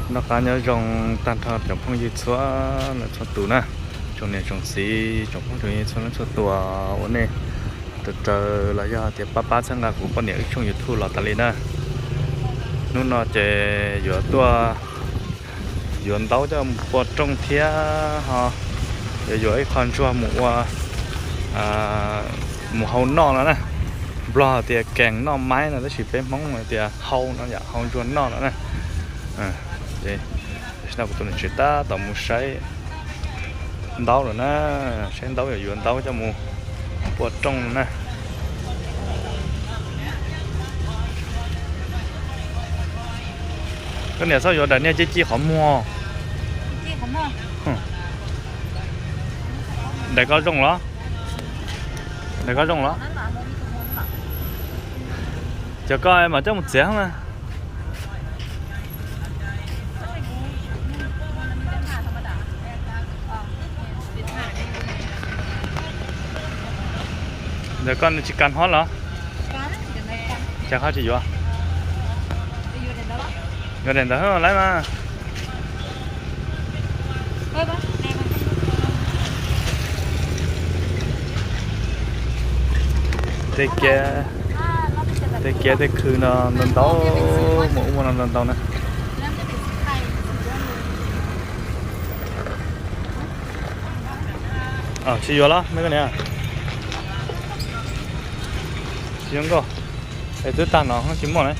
Noj qab nyob zoo tag nrho tsoom phooj ywg txhua leej txhua tus na, tsoom niam tsoom txiv tsoom phooj tsoom ywg txhua leej txhua tus uas nej raws raws los yog tias pab pab txhawb nqa kuv poj niam wb tshooj YouTube los tas li na. Hnub no ces yuav tuaj yuav ntaub coj mus pua rooj thiab ho yuav yuav ib qho ntsuag mus ua, mus hau noj no na. Nplog tias kees noj maib no tab sis peb Hmoob tias hau no yom, hau ntsuag noj no na. Tam sim no kuv tus niam tsev tab tom mus saib ntaub lawm na, saib ntaub yuav yuav ntaub coj mus pua rooj na. Koj niam txhob yuav daim niag ci ci qhov muag. Daim ko zoo los? Daim ko zoo los? Cov ko mas coj mus txiav na. Ntawm koj tsis kas hov los? Cas koj tsis yuav? Yuav daim ntawd lawm mas. Tej kiav, tej kiav tej khw no ntau ntau, muaj ub muaj no ntau ntau na. Tsis yuav los me koj niam? Tsis yuav nkauj. Es twb tag no tsis muaj na.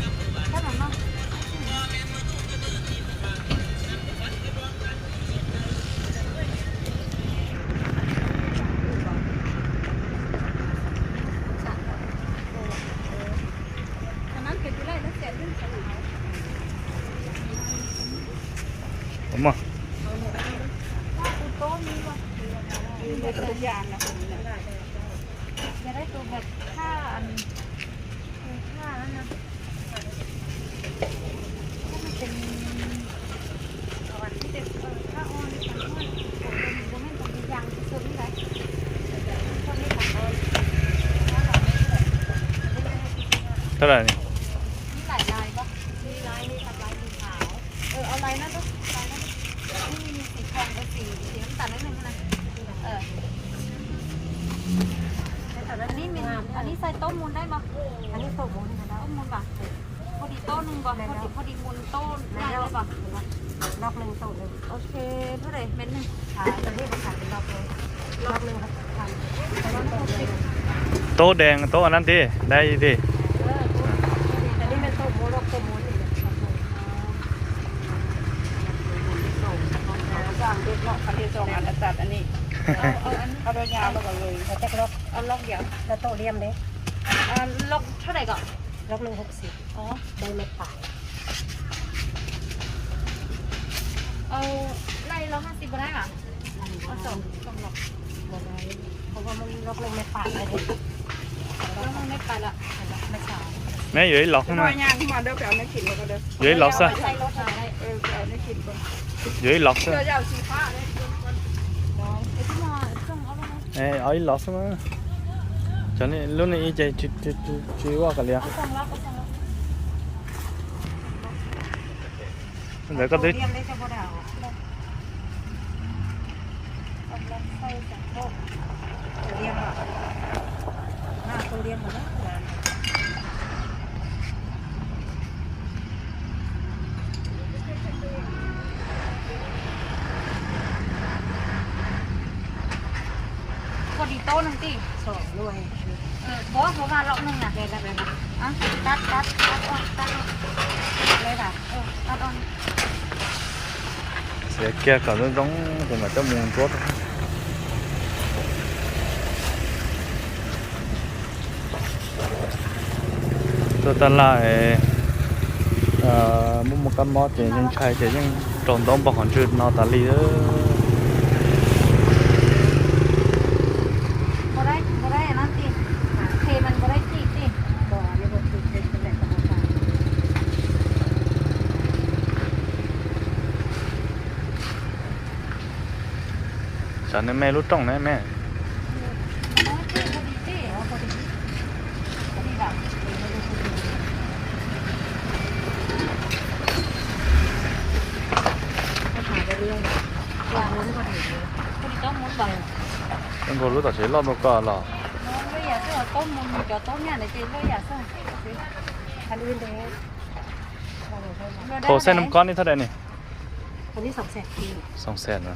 Ua mas. Tab lawm. Anv xais tub mus dab mas? Tub mus mas, pho di tub nug nkaus, pho di mus tub nai dab mas? Log nws tau lawm. Ok, lub daim me nws. Tub dees tub anv tib dab ib tib. Log thab daim kom. Log nws hauv xim. Đây mệt phải. Ơ, lai log hab xim pua dab mas? Ơ, tsom, tsom log. Log nws mệt phải rồi. Log nws mệt phải lawm. Mệt phải. Neb yuav ib log xwb na. Yuav ib log xwb. Yuav ib log xwb. Ob ib log xwb na. Cov lub ne ib ce tsis ua kav liam. Ntawd koj twb Koj di tub neeg tij. Pov pov mas lom neeg na. Txiav kiag kom zoo zoo ces mam coj mus nruab. Tuaj taj laj, muaj muaj kab mob ces yeej ntshai ces yeej rau ntaub npog qhov ntswg no tas li. Tsam nws me lub rooj na me. Koj nkaug lub tom tsev loj dua koj los. Thau xees no koj nij thaj dai ne? Xoo xees no.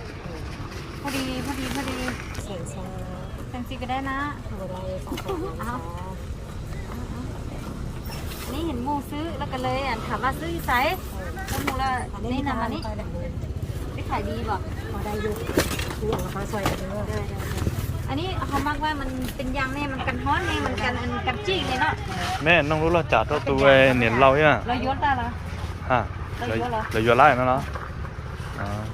Neb mus xwb los kawg le, tham vaj xwb xaiv, koj mus lawm neb na mas neb, peb tham di los. Ann neb ho mas vaj mas pes yas ne, mas kas hob ne, mas kas tsij ne no. Mej noog lub log cas rau tus niam laus ib yam. Lawv yuav lawm no los?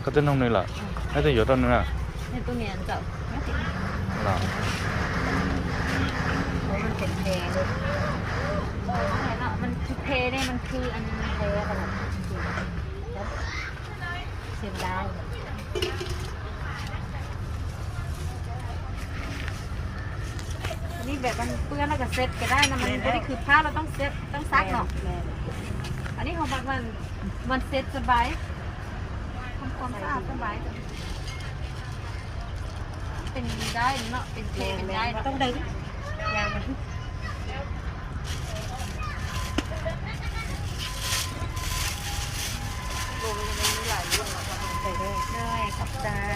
Koj twb noog nws lawm, koj twb yuav rau nws na. Niแบบมันเปื้อนแล้วก็เช็ดก็ได้นะ มันไม่ได้คือผ้าเราต้องเช็ด ต้องซักเนาะ อันนี้ของมันมันเช็ดสบาย ทำความสะอาดสบาย เป็นได้เนาะ เป็นเพลเป็นได้เนาะ ต้องได้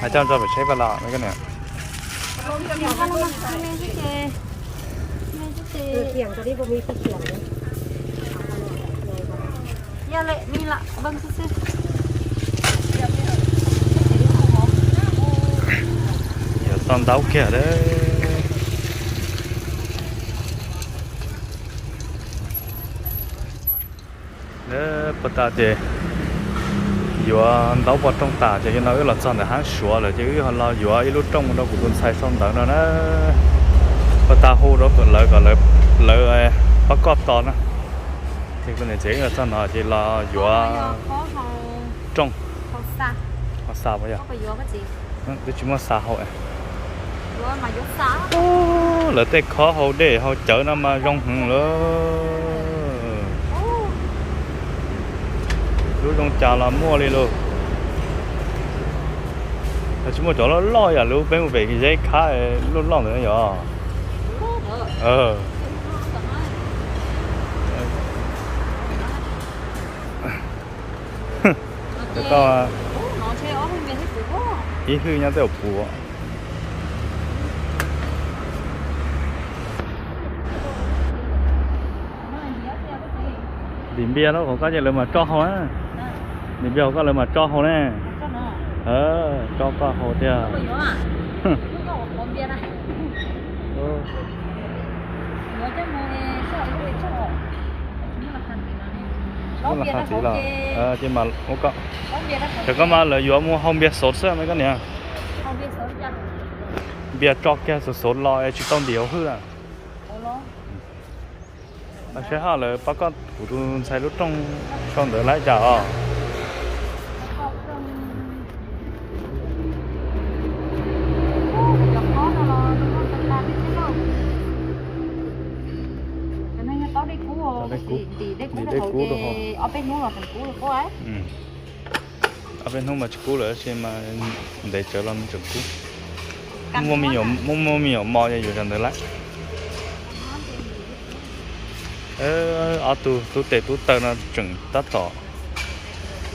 Hais coj tso pem tsheb pab los me koj niam. Yog lawm, me lam npee xwb xwb. Yuav txog ntaub kiag lawm. Puag ta ces yuav ntaub pov rooj tas ces yog no wb los txog ntawm hab Suav lawm ces wb ho los yuav ib lub rooj rau kuv tus ntxhais sau ntawv no na. Puag ta hu rau lawv kom lawv pab koj tos na. Ces kuv niam tsev wb los txog no ces los yuav rooj. Ho xa puas yog? Twb tsis muaj xa hau. Lawv tej khob hau dej hau cawv no mas zoo heev lawm. Lub zoo cas los muaj li lauj. Tsis muaj cov loj loj yam lub peb mus pem Zeb Khab loj loj ntawd yog. Ib hwj nyob tej ua puv. Dim npias lawm hauv koj ces lawv mas tso hau na. Dim npias hauv koj lawv mas tso hau ne. Tso koj hau tiag. Ces koj mas lawv yuav mus hau npias xauv xwb me koj niam. Npias tso kiag xauv xauv los es tsis tau ntim hauv hwj a. Saib haj lawv pab koj kuv tus ntxhais lub rooj sau ntawv laib cas os. Ob peb hnub mas tsis kub lawm, tab sis mas ntev tsawv los nws tseem kub. Muaj me nyuam mos ces yuav cov ntawd lawm. Ob tug tub tes tub taw no tseem tab tom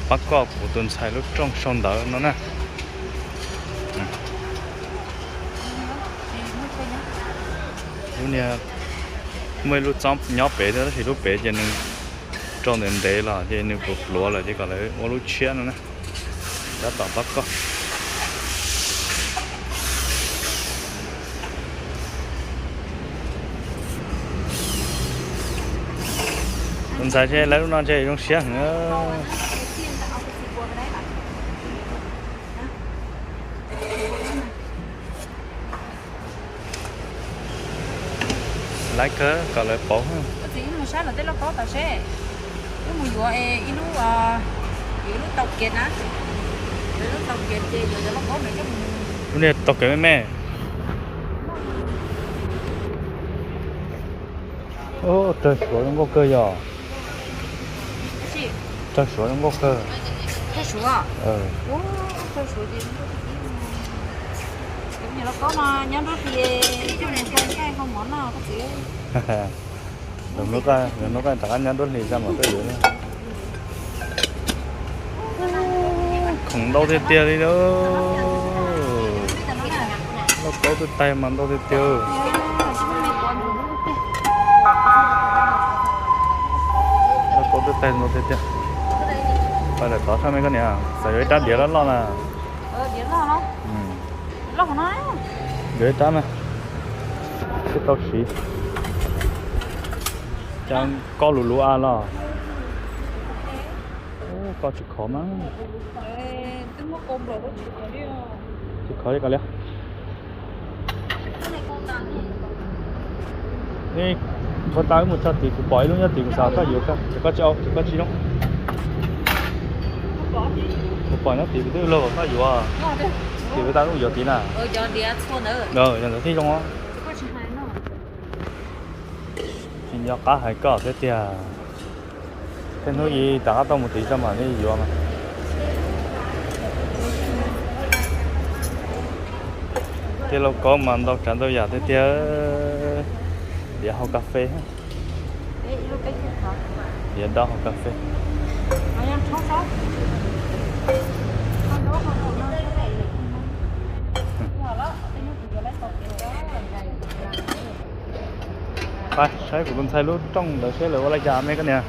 pab koj kuv tus ntxhais lub rooj sau ntawv no na. Lub niag muaj ib lub txob nyob pem thiab tab sis lub pem ces nws rau ntev ntev los ces nws pluav pluav lawm ces kom lawv ua lub tshiab no na. Tab tom pab koj. Tus ntxhais ces lawv lub no ntshe zoo siab heev. Laiv kawg kom lawv pauv. Koj txiv, wb mus saib lawv tej lauj kaub tas seb. Wb mus yuav ib lub, yuav ib lub tau kev na. Yuav ib lub tau kev ces yuav cov lauj kaub ntawd coj mus. Lub niag tau kev me me. Rawg suav zoo nkauj kawg yog. Rawg suav zoo nkauj kawg. Suav, suav ces cov me nyuam lauj kaub no nyob nruab hlis, coj mus nrog nqaij ho mov noj koj txiv. Lwm hnub koj rov qab nyob nruab hlis tso mam tuaj yuav na. Khoom ntau tiag tiag li lauj. Lauj kaub twb tag mas ntau tiag tiag. Lauj kaub twb tag ntau tiag tiag. Pais lawm tod sab me koj niam, xav yuav ib rab diav loj loj na. Yuav ib rab na, thiaj tau siv. Cas koj luv luv a los? Koj tsis khov mas. Tsis khov li koj liab. Npua tau wb mus tso tid, kuv pom ib lub nyob tid kuv xav koj yuav, ces koj tsis, ces koj tsis zoo. Kuv pom nyob tid kuv twb luag kom koj yuav. Ces kuv tau wb mus yuav tid na. Yog ntawd thiaj zoo. Tsis nco qab hais koj thiab tiag. Tej hnub ib rov qab tuaj mus tid tso mam li yuav mas. Tej lauj kaub mas ntau tsav ntau yam tiag tiag. Diav hau kas fes. Diav dob hau kas fes. Saib kuv tus ntxhais lub rooj ntawd seb lawv ua li cas me koj niam.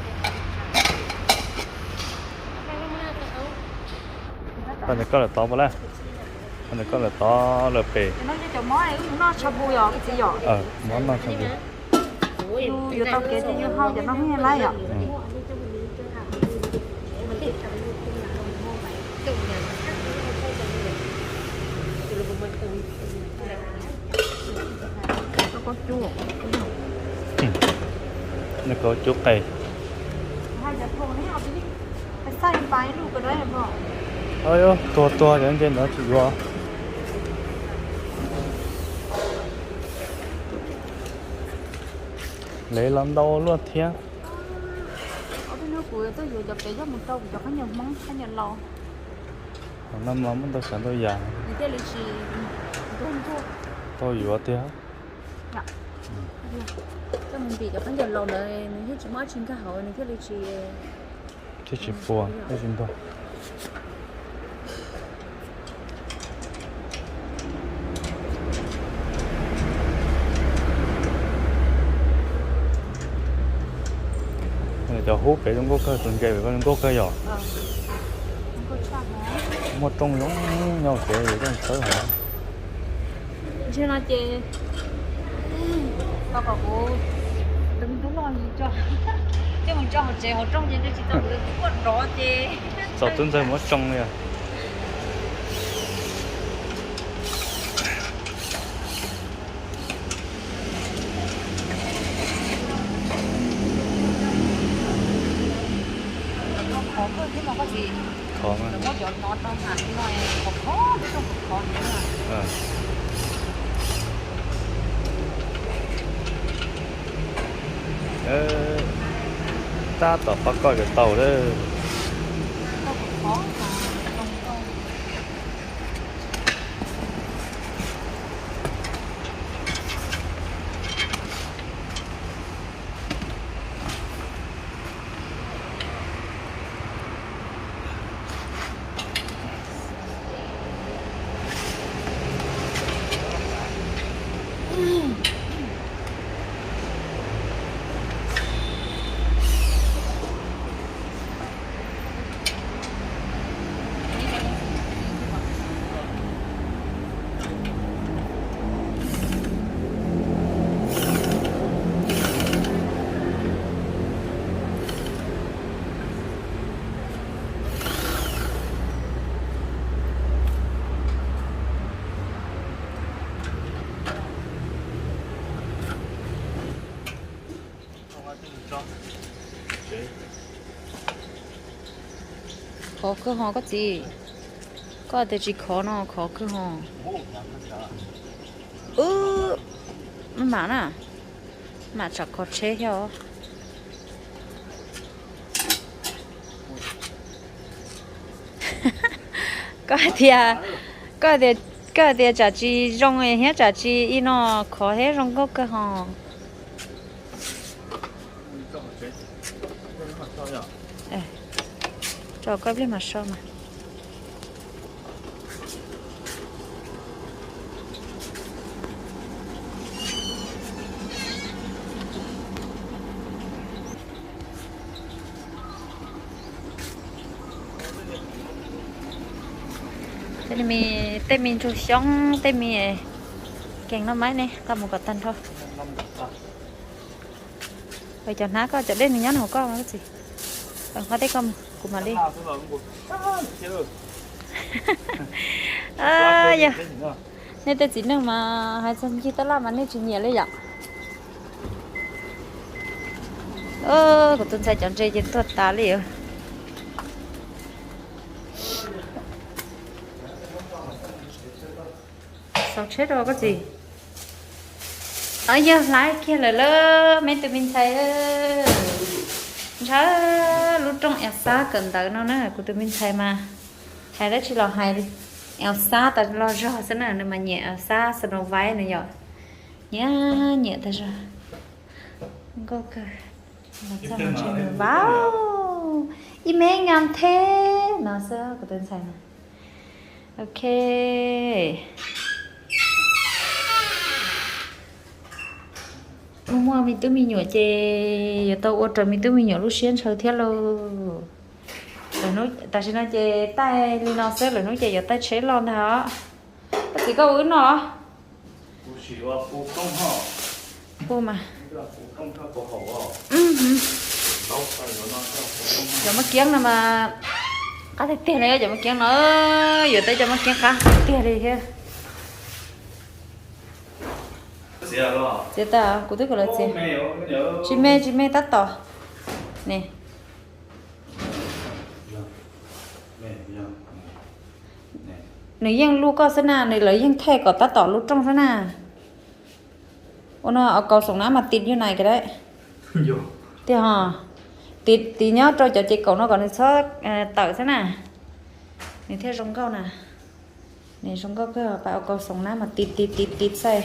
Koj ntawm koj lawm tod puas lawm? Koj ntawm koj lawm tod lawm pem. Mob noj tshav bu. Yuav tau kev ces yus ho cov no hnub nyoog lawm yom. Nws kaub cub qe. Tuag tuag cov nce ntawd tsis yuav. Lev los ntau luaj thiab. Ob peb hnub kuv tuaj yuav cov pem coj mus rau kuv cov khaub ncaws Hmoob khaub ncaws laus. Qhov no mas muaj ntau tsav ntau yam. Nws thiaj li tsis ntuag ntuag. Tau yuav tiag. Coj mus ntim cov khaub ncaws laus ntawd nws thiaj tsis muaj dab tsi nkag hauv nws thiaj li tsis, thiaj tsis puas thiaj tsis ntuag. Cov hub pem zoo nkauj kawg, tus ntses pem zoo nkauj kawg yom. Muaj rooj zoo nyob hauv tsev yus coj mus txhawb hauv. Ntshe no ces tau kom kuv tus me tub loj coj mus tso hauv tsev hauv rooj ces ntshe tsis tau kuv tus tub loj rov ces txaus tub ntxawg muab tsoo li os. Khov mas. Tab tom pab koj yuav tau lawm. Khov kawg ho koj txiv. Koj tias tsis khov no khov kawg ho. Wb mam na, mam tsam khov tsheb thiab os. Koj tias, koj tias, koj tias tsam tsis zoo thiab tsam tsis ib no khov thiab zoo nkauj kawg ho. Tso koj pliag mas so mas. Tej me ntsuag xyoob, tej me keeg no maib ne, koj mus kom tag nrho. Cov hnab koj, cov dej nws nyob no koj txiv. Nqa tej koj mus kuv mam li. Yog nej tej txiv neej mas hais txog ncig taj laj mas nej tsis nyiam li yom. Kuv tus ntxhais cov ntses ces tuag tas li. Xauv tsheb rau koj txiv. Yog hlais kiag lawm lauj me tus me ntxhais. Ntshaw lub rooj Elsa kawm ntawv no na, kuv tus me ntxhais mas hais dab tsi los hais Elsa tas los zog xwb na, nws mas nyiam Elsa Snow White nws yom. Nyiam nyiam tas zog. Nkauj kawg. Los txog no ntshe nws, wow, ib me nyuam theb no xwb kuv tus ntxhais na. Ok. Muaj muaj me tub me nyuam ces yuav tau ua rau me tub me nyuam lub siab ntshaw thiab lauj. Tam sim no ces taij li no xwb, lwm hnub ces yuav taij tsheb loj ntag os. Koj txiv koj ua wb noj los? Ua mas. Cov maj kiab no mas qab tiag tiag li, cov maj kiab no yuav tau cov maj kiab qab tiag li thiab. Txiav tas, kuv twb kom lawv txiav. Tsis me, tsis me, tab tom ne. Nws yeej luj koj xwb na, nws lawv yeej thaij kom tab tom lub rooj xwb na. Ua no au kaus xoom nab mas tiv yus nais ka dab. Tiag ho, tiv nyob rau cov ces kaum no kom nws txhob tawm xwb na. Nws thiaj zoo nkauj na. Nws zoo nkauj kawg, pab au kaus xoom nab mas tiv tiv tiv tiv xaij,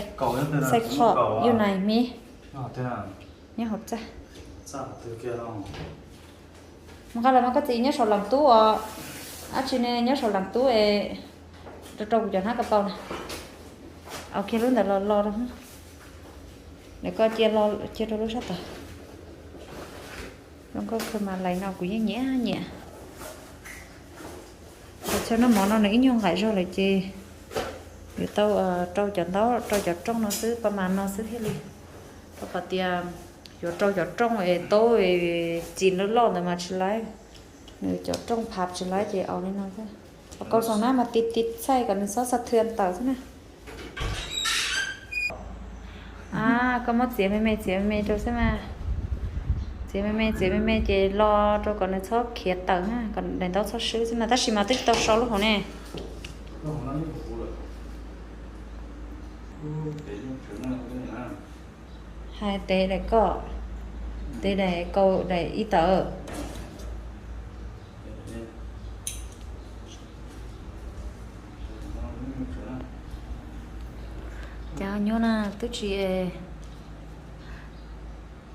xaij qhov yus nais mi. Nyob hauv txaj. Mus nqa los mas koj txiv, nyob saum leej tub os. Dab tsi ne, nyob saum leej tub es rau rau kuv cov hnab ka paus na. Au kiag lub ntawd los los rau. Nws koj cia, cia rau lub sab tod. Zoo nkauj kawg mas, lais no kuv yeej nyiam nyiam. Cov chaw noj mov no nws ib nyuag nqaim zog lawm ces yuav tau rau cov ntaub rau cov rooj no xwb, pab mas no xwb thiaj li. Rau qhov tias yuav rau cov rooj es taub es txiv loj loj ntawd mas tsis laib. Nws cov rooj phab tsis laib ces au li no xwb. Au kaus xoom nab mas tiv tiv xaij kom nws txhob xa thwm tawm xwb na. Koj muab txiav me me, txiav me me rau xwb mas. Txiav me me, txiav me me ces lo rau kom nws txhob khiav tawm na, kom daim ntaub txhob swb xwb mas, tab sis mas twb tsis tau so lub hauv ne. Hais tes daim koj, tes daim kaus daim ib tawm. Cas nyuaj na, twb tsis,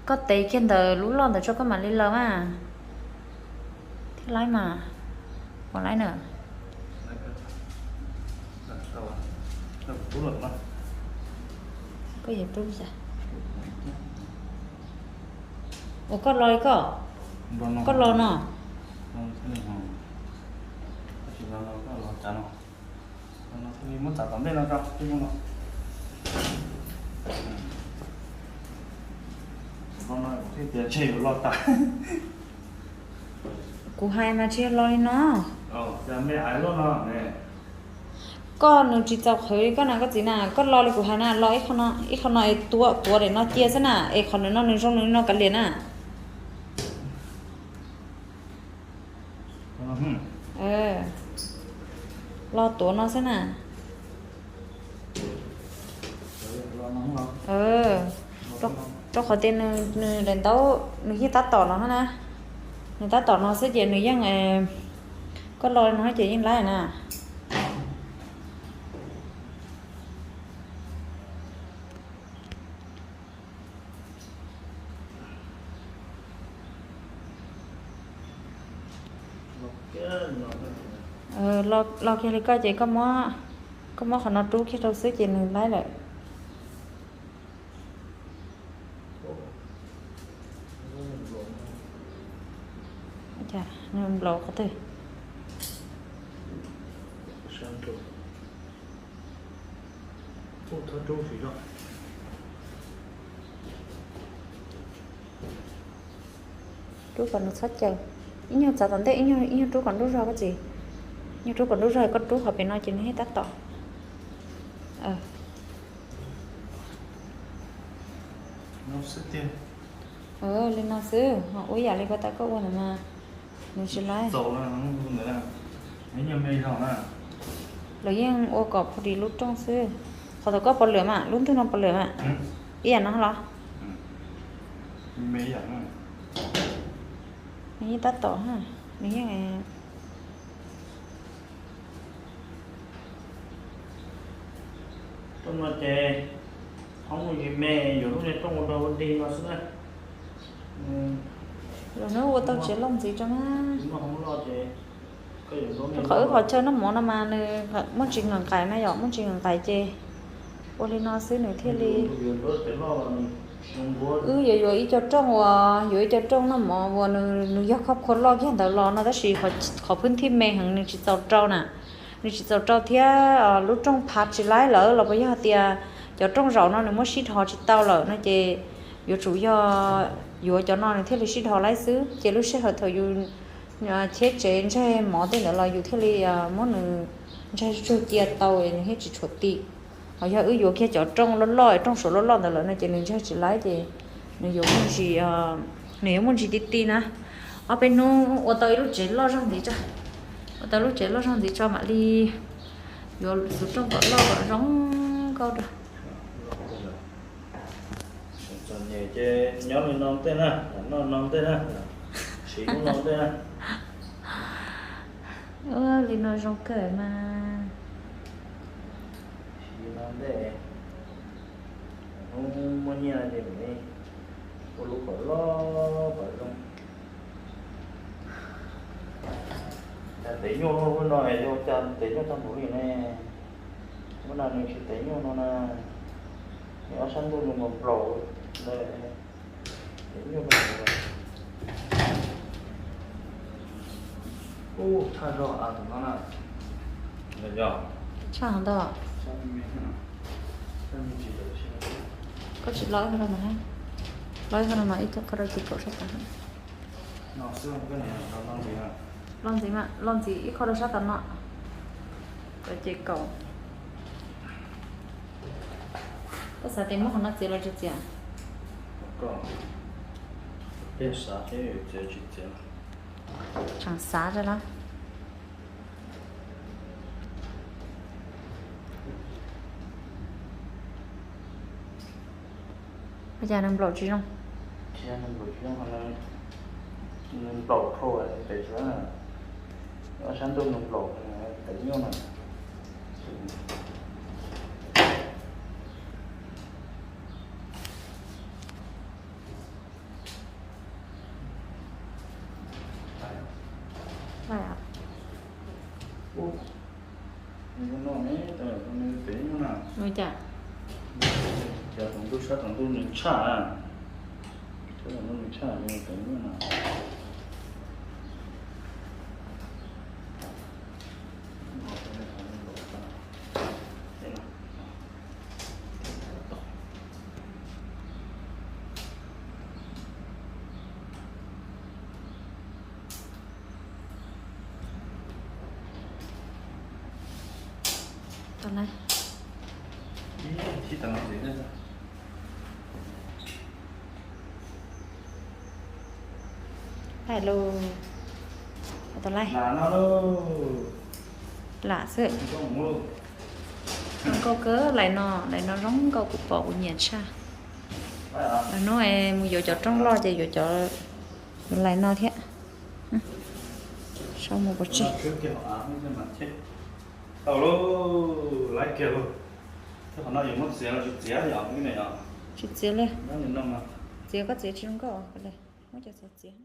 koj tes kiag ntawm lub loj ntawd tso koj mam li laws mas. Thiab laib mas, ua laib na. Koj yog rub, ua koj lo li koj, koj lo no. Kuv hais mas tsis yog lo li no. Koj nws tsis txaus qhwv li koj na koj txiv na, koj lo li kuv hais na, lo ib qho no es tuav tuav daim no cia xwb na, es qhov nws no nws zoo nws no kav liam na. Lo tuav no xwb na. Rau qhov tias nws daim ntaub nws yeej tab tom no na. Nws tab tom no xwb ces nws yeej Koj los no ces yeej laib na. Los kiag li koj ces koj muab qhov no rub kiag rau xwb ces nws laib lawm. Nws nplaum qhov twg? Rub kom nws txhob caws. Ib nyuag txav tom ntej, ib nyuag rub kom nruj zog koj txiv. Ib nyuag rub kom nruj zog, koj rub qhov pem no ces nws thiaj tab tom. Li no xwb, ho ua yam li koj tau koj ua ntawd mas nws tsis laib. Lawv yeej ua kom pha dis lub rooj xwb. Qhov thaum koj pov lwm mas, lub ntwg no pov lwm mas. Ib yam no los? Nws yeej tab tom, nws yeej Rooj no ces hoob mus yim me, yuav lub niag rooj ua rau dig no xwb na. Los hnub ua tau tsev loj ntxiv tso mas. Rau qhov wb qhov chaw noj mov no mas nws muaj ntsis nqaim nqaim na yom, muaj ntsis nqaim nqaim ces ua li no xwb nws thiaj li. Wb yuav yuav ib co rooj uas, yuav ib co rooj noj mov uas nws yog khob khua loj kiag ntawd los no tab sis qhov phwb thij me heev nws tsis txaus rau na. Nws tsis txaus rau thiab lub rooj phav tsis laib lawm los puas yog hais tias cov rooj zaum no nws muab sib dhos tsis tau lawm no ces yuav tsum yog yuav cov no nws thiaj li sib dhos laib xwb. Ces lub sij hawm thaum yus cheb tsev ntseg mov tej ntawd los yus thiaj li muab nws ntseg zuj zus cia tau nws thiaj tsis tshuav tim. Ho yog wb yuav kiag cov rooj loj loj, rooj suav loj loj ntawd lawm no ces nws ntseg tsis laib ces nws yuav muaj ntsis, nws yuav muaj ntsis ti ti na. Ob peb hnub ua tau ib lub tsev loj zog ntxiv tso, ua tau lub tsev loj zog ntxiv tso mam li yuav xov tooj kom loj kom zoo nkauj rau. Txom nyem ces nyob li no ntej na, noj no ntej na, siv lub no ntej na. Ua li no zoo kawg mas. Siv no ntej, hnub muaj nyiaj ces mam li ua lub kom loj kom zoo. Cas tev nyuaj lub no es yog cas tev nyuaj tag npaum li ne? Ua no nws tsis tev nyuaj no na. Nws ob sab ntuj nws nplaum nplaum ntawd. Tev nyuaj. Ub, tshaj zog av tus no na. Tshaj heev ntag. Koj tsis lo ib qho no mas, lo ib qho no mas ib qho rau ces kaum sab tod. Lo ntxiv mas, lo ntxiv ib qho rau sab tod no. Ces kaum. Koj xav tias muab qhov no txiav los tsis txiav? Tseem xav rau los? Ua cas nws nplaum tsis zoo? Nws nplaum dhau pem, ob sab ntuj nws nplaum pem nyuj no. Ua cas? Cov tom ntug sab tom ntug nws tshaj, sab tom ntug nws tshaj, pem nyuj no. Tau lawm. Lais lauj. Tau lais. Lam xwb. Zoo nkauj kawg lais no, lais no zoo nkauj kuv pom kuv nyiam tshaj. Lais no mus yuav cov rooj loj ces yuav cov, yuav lais no thiab. Mus pov tseg. Tau lauj, laib kiag lauj. Thiab qhov no yus muab txiav los tsis txiav yom, tsis txiav li. Txiav koj txiav tsis zoo nkauj, muab cov txov txiav.